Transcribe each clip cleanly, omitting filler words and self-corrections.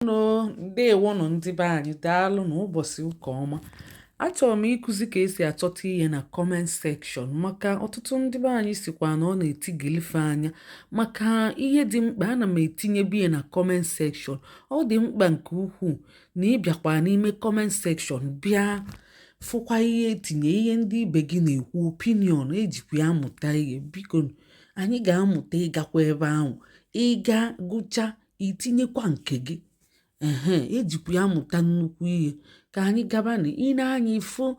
Ndewonụ ndị be anyị. Daalụ na ụbọchị ụka ọma. Achọrọ m ịkụzi ka esi achọta ihe na comment section, maka ọtụtụ ndị be anyị sikwa na ọ na-etigilife anya maka ihe dị mkpa. Ana m etinyebu ya na comment section. Ọ dị mkpa nke ukwuu na ịbịakwa n'ime comment section, bịa fụkwa ihe etinye, ihe ndị ibe gị na-ekwu, opinion ejikwa ya amụta ihe. Biko, anyị ga-amụta ịgakwa ebe ahụ, ịga gụcha, itinyekwa nke gị. Ehe, ejikwa ya amụta nnukwu ihe. Ka anyị gaba na ị na-anya ịfụ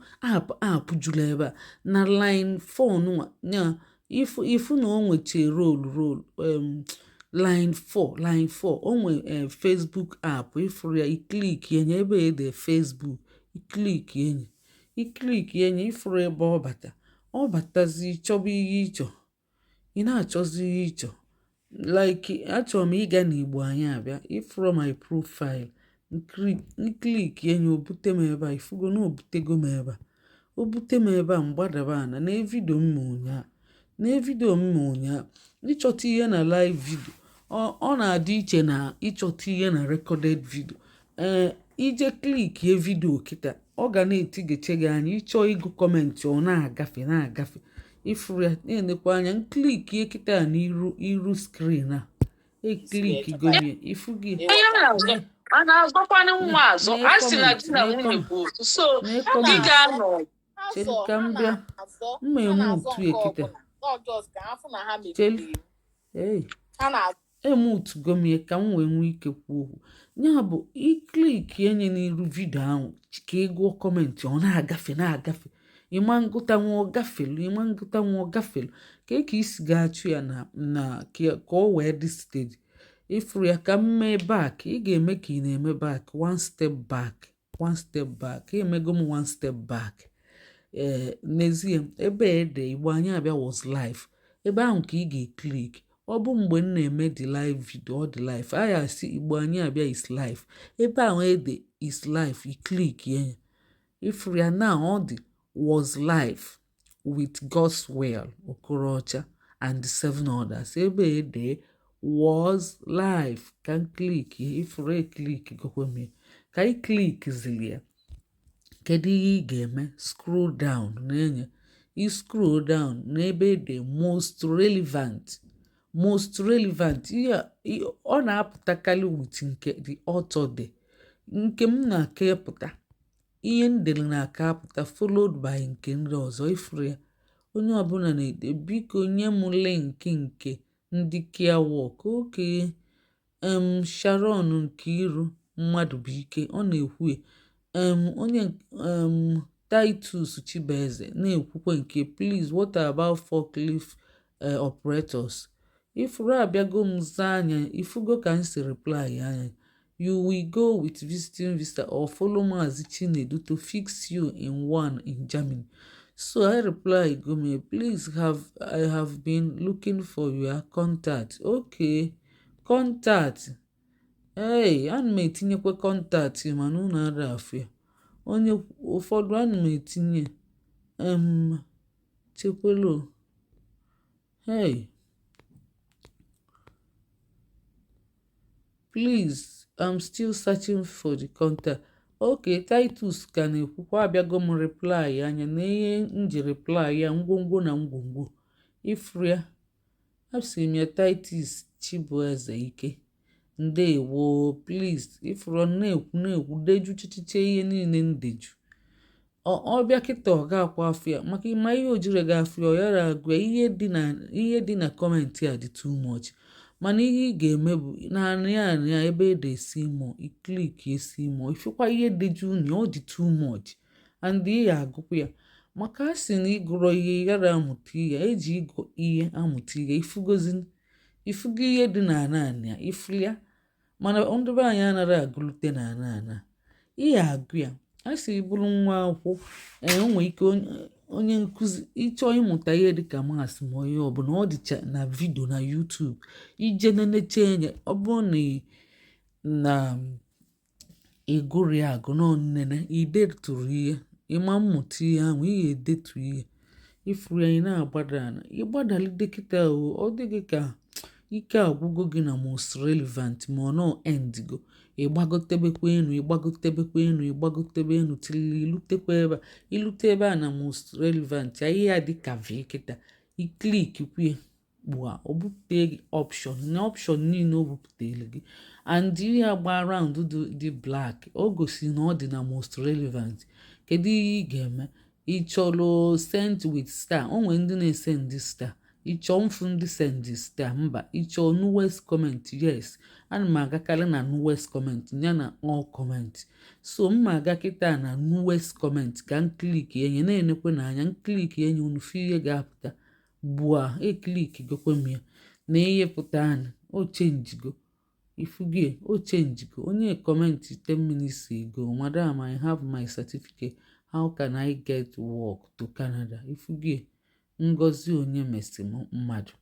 app juru ebe a na line 4 nwa ya. Ifu na o nweche role line 4, line 4 o nwe Facebook app. Ifuru ya, iclick enye ebe ede Facebook, iclick enye, iclick enye. Ifuru ebe ọ bata, ọ batazi, ịchọba ihe ịchọ, ị na-achọzi ihe ịchọ. Like, achọrọ m ịga n'Igbo anyị abịa. Ifuru my profile, nclick enye, o bute m ebe a. Ifugo na o butego m ebe a, o bute m ebe a. Mgbadaba ana na video m ụnyaa, na video m ụnyaa. Ịchọta ihe na live video, ọ na-adị iche na ịchọta ihe na recorded video. Ee, ije clickie video kịta, ọ ga na-etigeche gị anya. Ịchọọ ịgụ comment, ọ na-agafe na-agafe. Ifuru ya, na-enekwa anya. Nclickie kịta n'iru iru screen a, eclickigo m ya. Ifu gị. Ihe a na-azọkwanụ nwa azọ, a sị na di na nwunye bụ otu, so di ga-anọ. Chere ka m bịa, mma eme otu ekita. Chelu, ei, emutugo m ya ka m wee nwee ike kwuo okwu. Ya bụ, iclick enye n'iru video ahụ ka ị gụọ comment, ọ na-agafe na-agafe. Ịma ngụta nwa, ọ gafelu. Ịma ngụta nwa, ọ gafelu. Ka isi ga-achụ ya na ka ọ wee dị steady. Ifuru ya, ka m mee back. Ị ga-eme ka ị na-eme back, one step back, one step back. Emego m one step back. Ee, n'ezie, ebe ede Igbo anyị abịa was live, ebe ahụ ka ị ga-eclick. Ọ bụ mgbe m na-eme the live video, ọ dị live, a ya asị Igbo anyị abịa is live. Ebe ahụ ede is live, iclick ya. Ifuru ya na ọ dị was live with Godswill Okorocha and seven others. Ebe ede was live ka m click. Ifuru, eclick gokwe m ya. Ka ị click zili ya, kedu ihe ị ga-eme? Scroll down na-enye, ị scroll down n'ebe ede most relevant. Most relevant, ihe ọ na-apụtakarị with nke the author dị. Nke m na-aka pụta, ihe m dere na-aka apụta, followed by nke ndị ọzọ. Ifuru ya, onye ọbụla na-ede, "Biko nye m link nke ndị care work." Okay, Sharon Nkiru mmadụ bụ ike, ọ na-ekwu. Onye Titus Chibueze na-ekwukwe nke, "Please, what about forklift operators?" Ifuru, abịago m zaa anya. Ifugo ka m si reply anya: "You will go with visiting visa or follow Maazị Chinedu to fix you in one in Germany." So I reply go me, "Please, have I have been looking for your contact." Okay, contact. Hey, ana m etinyekwa contact, mana unu ada afụ ya. Onye ụfọdụ ana m etinye chekwelo. Hey, please, I'm still searching for the contact. Okay, Titus ka na-ekwukwa. Abịago m reply anya na ihe m ji reply ya, ngwongwo na ngwongwo. Ifuru ya, asị m ya, "Titus Chibueze ike, ndewo. Please." Ifuru, na-ekwu na-ekwu, deju chichiche ihe niile ndeju. Ọ bịa kịta, ọ ga-akwa afọ ya maka ịma ihe o jiri gị afọ ya, ọ yara agụ ya. Ihe dị na comment a dị too much, mana ihe ị ga-eme bụ naanị ya na ya ebe ede see more, iclick see more. Ifekwa ihe deju unyi, ọ dị too much and ị ya agụkwa ya, maka a sị na ịgụrọ ihe yara amụta ihe. Eji ịgụ ihe amụta ihe. Ifugozi, ifugo ihe dị na ana ana ya, ifuru ya. Mana ndị be anyị anaghị agụlute na ana ana. Ị ya agụ ya, a sị bụrụ nwa akwụkwọ. Ee, o nwere ike onye nkụzi ịchọọ ịmụta ihe dịka maths ma ihe ọbụla, ọ dịcha na video na YouTube. Ije neneche anya, ọ bụrụ na ị gụrụ ya agụ nọ nnene, ideturu ihe, ịma mmụta ihe ahụ ị ga-edetu ihe. Ifuru ya, ị na-agbada ana, ịgbadalite kịta o, ọ dị gị ka Ike agwụgo gị na most relevant, ma ọ nọ end go. Ịgbagotebekwa enu, ịgbagotebekwa enu, ịgbagotebe enu till ilutekwa ebe a. Ilute ebe a na most relevant ya, ihe ya dị ka v kịta, i click kwue gbua, o bupụta gị option na option niile o bupụtara gị, and ihe agba round dị black, o gosi na ọ dị na most relevant. Kedu ihe ị ga-eme? Ị chọrọ send with star? O nwere ndị na-esend star. Ị chọọ mfu ndị send star? Mba. Ị chọọ newest comment? Yes, ana m agakarị na newest comment ya na all comment. So m ma aga kịta na newest comment ka m click enye na-enekwe n'anya. M click enye, unu fụ ihe ga-apụta gbua. E click gokwe m ya na ihe pụta anyị, o changego. Ifugie, o changego. Onye comment 10 minutes ago: "Madam, I have my certificate, how can I get work to Canada?" Ifugie, Ngozi onye mesi mmadụ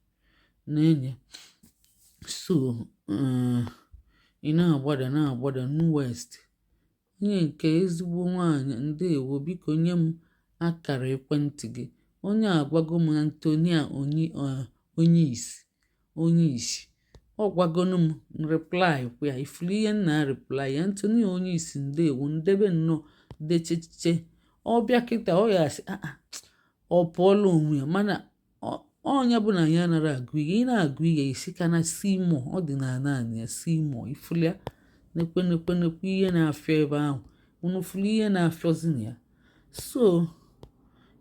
na-enye. So ị na-agbada, na-agbada, newest. Onye nke ezigbo nwanyị, ndeewo, biko nye m akara ekwentị gị. Onye agwago m, Antonia Onyeisi, Onyeisi, ọ gwagonu m reply kwa ya. Ifuru ihe m na reply ya? Antonia Onyeisi, ndeewo, ndebe nnọọ decheche. Ọ bịa kịta, ọ ya asị, "Ah ah, ọ pụọla onwe ya." Mana ọnya bụ na anyị anaghị agụ ihe. Ị na-agụ ihe, isi ka na see more. Ọ dị na naanị ya see more. Ifuru ya? Nekwe, nekwe, nekwe ihe na-afịa ebe ahụ. Unu furu ihe na-afịọzi na ya? So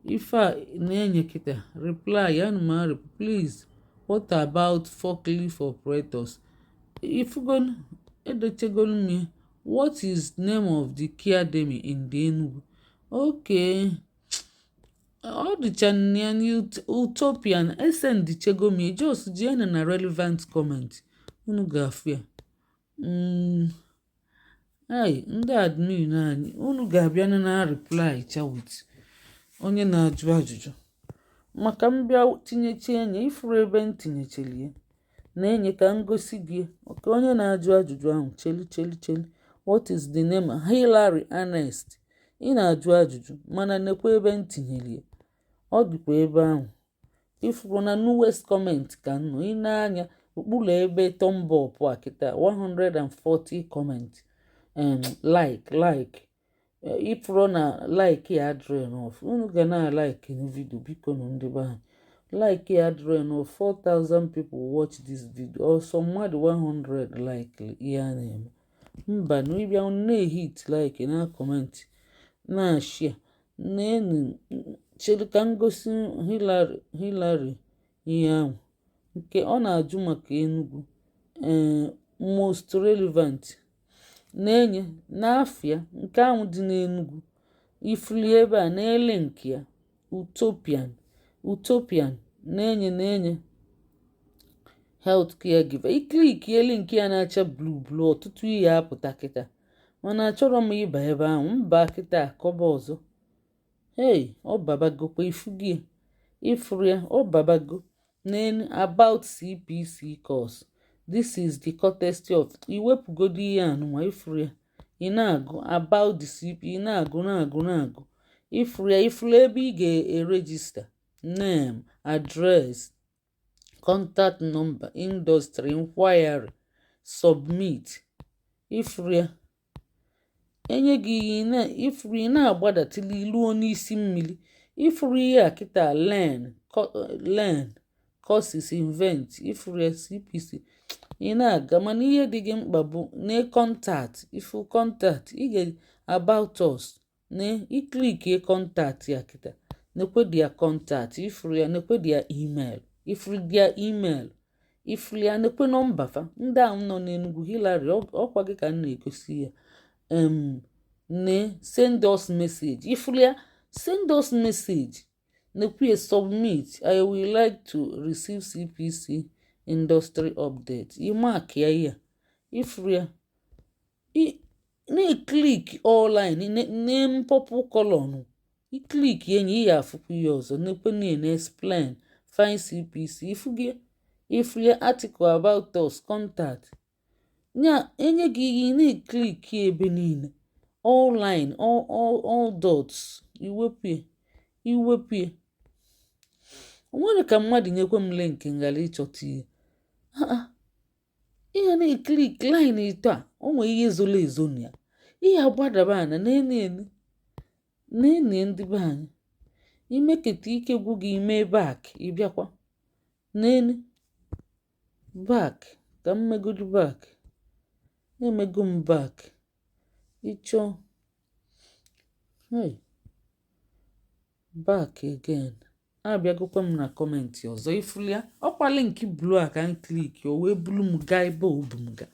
ife a na-enye kịta reply ana m, "Please, what about forklift operators?" Ifugon, edechegolu m ya. "What is name of the academy in the Enugu?" Okay, ọ dịcha ya utopian. Esendichego m ya. Just jeenụ na relevant comment, unu ga-afụ ya. Ai, ndị admin anyị, unu ga-abịa na reply cha with onye na-ajụ ajụjụ maka mbịa tinyecha enye. Ifuru ebe m tinyechara ya na-enye ka m gosi gị maka onye na-ajụ ajụjụ ahụ. Cheli, cheli, cheli. "What is the name?" Hillary Ernest, ị na-ajụ ajụjụ, mana nekwa ebe m tinyere ya. Ọ dịkwa ebe ahụ ifuru na newest comment ka m nọ. Ị na-anya okpuru ebe thumb up a kịta, 140 comment, like ifuru na like ya adịrọ enough. Unu ga na like video, biko nụ, ndị be anyị. Like ya adịrọ enough. 4000 people watch this video, ọsọ mmadụ 100 like ihe a na-eme. Mba na ịbịa na-ehit like, na comment, na share n'enu. Chere ka m gosi Hillary, Hillary ihe ahụ nke ọ na-ajụ maka Enugu. Ee, most relevant na-enye n'afịa nke ahụ dị n'Enugu. Ifuli ebe a na link ya, Utopian, Utopian na-enye na-enye health care giver. I clickie link ya na-acha blue blue, ọtụtụ ihe apụta kịta, mana achọrọ m ịba ebe ahụ. Mba, kịta akọba ọzọ. Hey, ọ babagokwa. Ifugie, ifuru ya, ọ babago n'enu about CPC course. This is the courtesy of. Iwepụgodo ihe anụnwa, ifuru ya, ị na-agụ about the CP, ị na-agụ, na-agụ, na-agụ. Ifuru ya, ifuru ebe ị ga-eregister: name, address, contact number, industry, inquiry, submit. Ifuru ya, enye gị ihe ifuru, ị na-agbadatili iluo n'isi mmiri. Ifuru ihe a kịta, learn, learn, courses, event. Ifuru ya, CPC. Ị na-aga, mana ihe dị gị mkpa bụ na contact. Ifu contact, ị ga about us na i clickie contact ya kịta. Nekwe dia contact, ifuru ya? Nekwe dia email, ifuru dia email, ifuru ya? Nekwe nọmba fa. Ndị ahụ nọ n'Enugu, Hillary, ọkwa gị ka m na-egosi ya. Ne send us message, ifuru ya? Send us message. Nekwe submit. "I will like to receive CPC industry update." Ị mark ya ihe, ifuru ya? Na-e click all line name purple color. I click enyi, ị ya afụkwa ihe ọzọ. Nekwe na explain, find CPC. Ifugie, ifulie article, about us, contact nya. Enye gị ihe, ị na-e click ebe niile, all line, all dots. Iwepụ, iwepụ. O nwere ka mmadụ nyekwe m link ngara ịchọta ihe. Ah, ihe na-eclick line ito a, o nwee ihe zoro ezo na ya. Ihe agbadaba ana na-ene ene na-ene. Ndị be anyị, imeketa ike gwụ gị, ime back. Ịbịakwa n'enu back, ka m megodu back. Emego m back. Ịchọọ, hey, back again. Abịagokwa m na comment ọzọ. Ifuli ya, ọkwa link blue a ka m click, o wee bulu m gaa ebe o bu m gaa.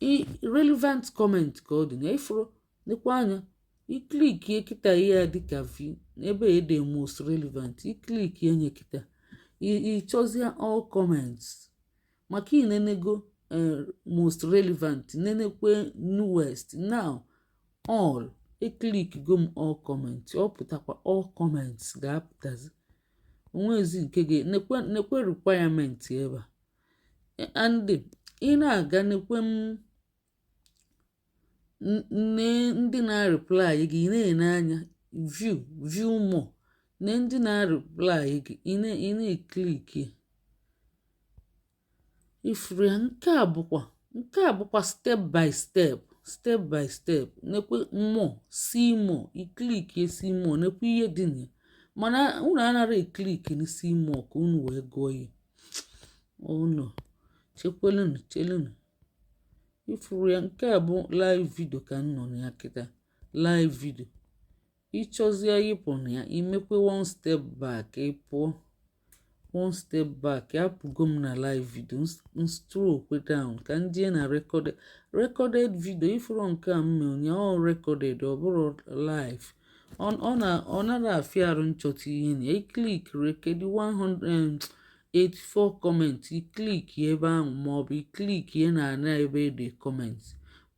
I relevant comment ka ọ dị na ifuru. Nekwa anya, iclickie kịta, ihe a dịka v ebe ede "most relevant". Iclickie nye kịta, ịchọzie all comments, maka inenego most relevant, nenekwe newest, now all. Eclick go m all comment, ọ pụtakwa. All comments ga-apụtazi, onwezi nke ga nekwe nekwe requirement ebe a. And ị na-aga, nekwe m nne ndị na-reply gị. Ị na-ene anya, view, view more, ne ndị na-reply gị. Ị na-eclick ifuru ya. Nke a bụkwa step by step, step by step. Nekwe more, see more. Iclick see more, nekwe ihe dị na ya. Mana unu anara eclick na see more ka unu wee gụọ ihe unu. Chekwelunu, chelunu. Ifuru ya, nke a bụ live video ka m nọ na ya kịta, live video. Ịchọzie ịpụ na ya, imekwe one step back, ị pụọ one step back. Apụgo m na live video, m scroll down ka m jee na recorded, recorded video. Ifuru nke a m mee ụnyaahụ, ọ recorded, ọ bụrụ live. Ọ na ọ nara afịa arụ nchọta ihe na ya. Iclick kedu 184 comment, iclick ebe ahụ, maọbụ iclick na ana ebe ede comment,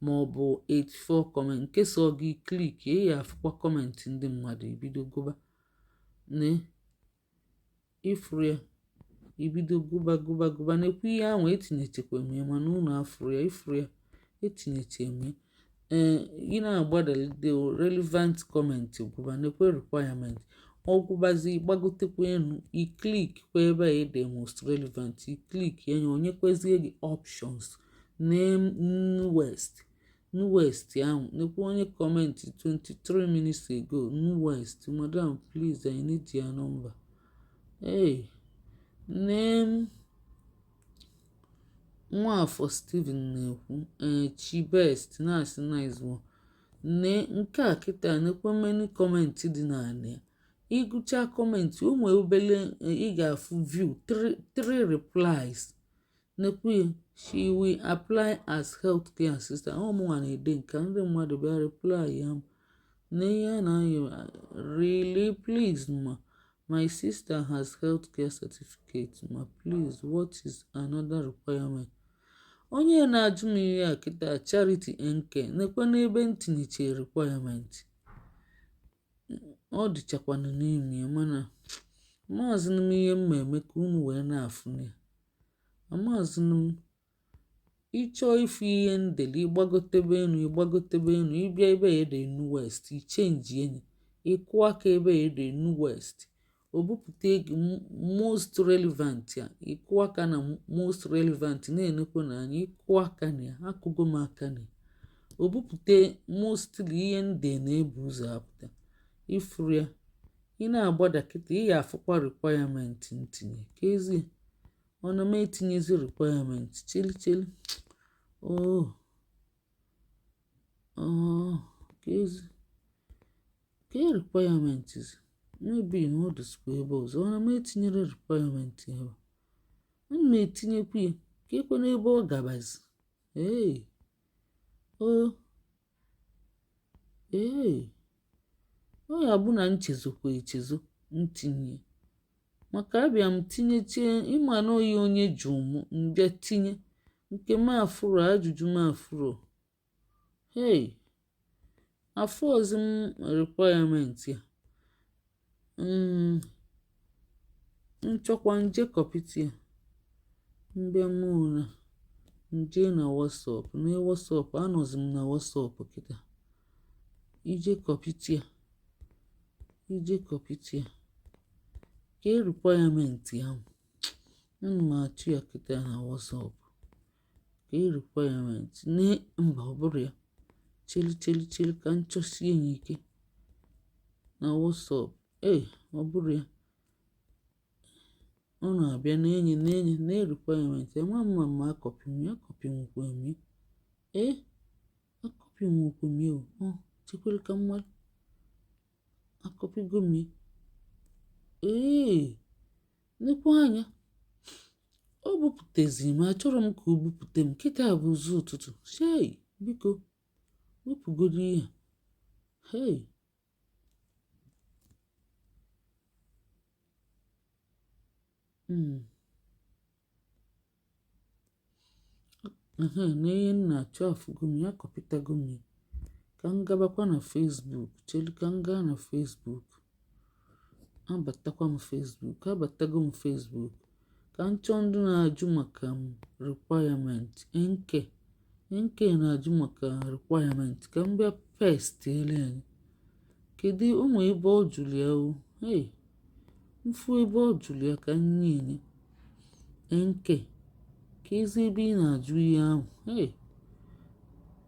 maọbụ 84 comment nke so gị. Click, ị ya afụkwa comment ndị mmadụ. Ibido gụba ne ifuru ya, ibido gụba, gụba, gụba. Nekwa ihe ahụ etinyechekwa m ya, mana unu afụrụ ya. Ifuru ya, etinyeche m ya. Ee, ị na-agbadalite relevant comment, gụba, nekwe requirement. Ọgwụbazi, gbagotekwa enu, iclick kwa ebe a ede "most relevant". Iclick ya, onyekwezie gị options. Name newest, newest ahụ. Nekwa onye comment 23 minutes ago, newest. "Madam, please, I need your number." Hey, name Nwafọ Steven na-ekwu. Ee, Chibest na-asị nice one. Nee nke a kịta, nekwa many comment dị n'ala ya. Ịgụcha comment, o nwee obele ị ga-afụ view three replies. Nekwa ya, "She will apply as healthcare assistant." Ọ mụnwa na-ede nke a, ndị mmadụ bịa reply ya m na ihe a na-ayọ. "Really, please ma, my sister has healthcare certificate ma, please, what is another requirement?" Onye na-ajụ m ihe a kịta, Charity NK. Nekwe n'ebe m tinyeche requirement, ọ dịchakwanụ n'ime ya, mana amaghịzịnụ m ihe m ma eme ka unu wee na-afụ ya. Amaghịzịnụ m. Ịchọọ ịfụ ihe ndeli, ịgbagotebe enu, ịgbagotebe enu, ịbịa ebe a ede newest, ichange enyi, ịkụọ aka ebe a ede newest, o bupụta gị most relevant ya. Ịkụọ aka na most relevant, na-enekwa n'anya. Ịkụọ aka na ya, akụgo m aka na ya, o bupụta mostly ihe nde na-ebu ụzọ apụta. Ifuru ya, ị na-agbada kịta, ị ga-afụkwa requirement ntinye ka ezie. Ọ na m etinyezi requirement. Cheli, cheli. Oh oh, ka ezi ka requirement maybe na ọ dịzikwa ebe ọzọ. Ọ na m etinyere requirement ebe a, m etinyekwa ya ka ekwe n'ebe ọ gabazi. Ee o, ee, ọ ya bụ na nchezokwa echezo ntinye, maka abịa m tinyechie. Ịma na oyi onye jụ m mbịa tinye nke m afụrụ ajụjụ m afụrụ. Hey, afọzi m requirement ya. Nchọkwa nje copyta ya, mbịa mụ na nje na WhatsApp, na WhatsApp anọzi m na WhatsApp kịta. Ije copyta ya, ije copyta ya ke requirement ahụ. Ana m achọ ya kịta na WhatsApp. Ka e requirement ne mba, ọ bụrụ ya. Cheli, cheli, cheli ka m chọsie ya ike na WhatsApp. Ee, ọ bụrụ ya. Ọ na-abịa na-enye na-enye na requirement. Ama m ma ma acopy m ya, acopy nwukwe m ya. Ee, acopy nwukwe m ya o. Ọ chekwere ka m mara. Acopygo m ya. Ee, nekwa anya. O bupụtezi m. Achọrọ m ka o bupụte m kịta bụ ụzọ ụtụtụ. Shei, biko wepụgodo ihe a. Hey, Ehe, na ihe m na-achọ afụgo m ya, acopytago m ya. Ka m gabakwa na Facebook. Chelu ka m gaa na Facebook. Abatakwa m Facebook, abatago m Facebook. Ka m chọọ ndị na-ajụ maka m requirement. NK, NK na-ajụ maka requirement. Ka m bịa paste ele anyị. Kedu ụmụ ebe ọ jụrụ ya o? Hey, mfu ebe ọ jụrụ ya ka m nye enye. NK, ka ezi ebe ị na-ajụ ihe ahụ. Hey,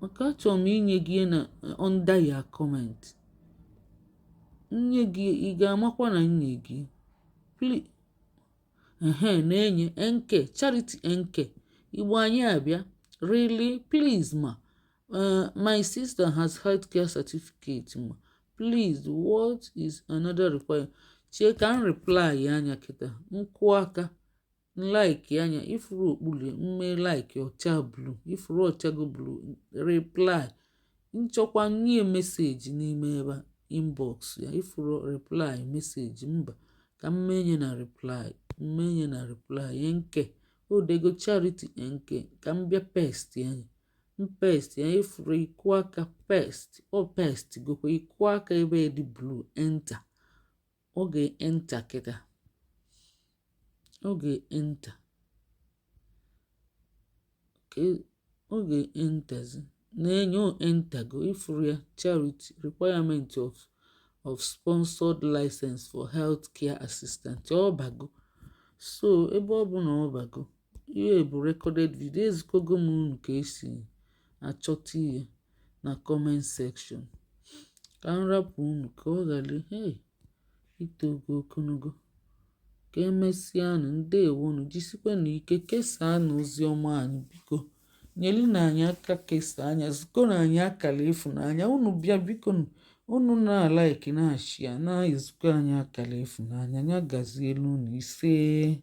maka achọrọ m inye gị na under ya comment. Nye gị, ị ga-amakwa na nye gị. Please. Ehe, na-enye NK, Charity NK. Igbo anyị abịa. Really, please ma. My sister has healthcare certificate ma. Please, what is another requirement? Chee ka m reply ya anya kịta. Nkwụ aka. Like anya ifuru okpuru mme like ọcha blue, ifuru ọchago blue. Reply nchọkwa nye message n'ime ebe a, inbox ya ifuru reply message. Mba, ka m menye na reply, mmenye na reply nke odego Charity nke. Ka m bịa paste anya, m paste ya. Ifuru ịkụ aka paste, ọ paste gokwa. Ịkụ aka ebe dị blue, enter. Ọ ga-enter kịta, ọ ga-enter, ọ ga-enterzi na-enye o enter go. Ifuru ya, Charity, requirement of sponsored license for healthcare assistant. Ọ bago. So ebe ọ bụ na ọ bago, ihe bụ recorded video. Ezikogo m unu ka esi achọta ihe na comment section. Ka m rapụ unu ka ọ ghara, hey, ito ogo ogologo. Ka emesịanụ. Ndewonu, jisikwanụ ike kesaanụ ozi ọma anyị. Biko nyelu anyị aka kesaa anya, zukọrọ anyị akara ịfụnanya. Unu bịa, biko unu na-alike, na-ashare, na-ezukọ anyị akara ịfụnanya. Ya gazielu unu. Ise.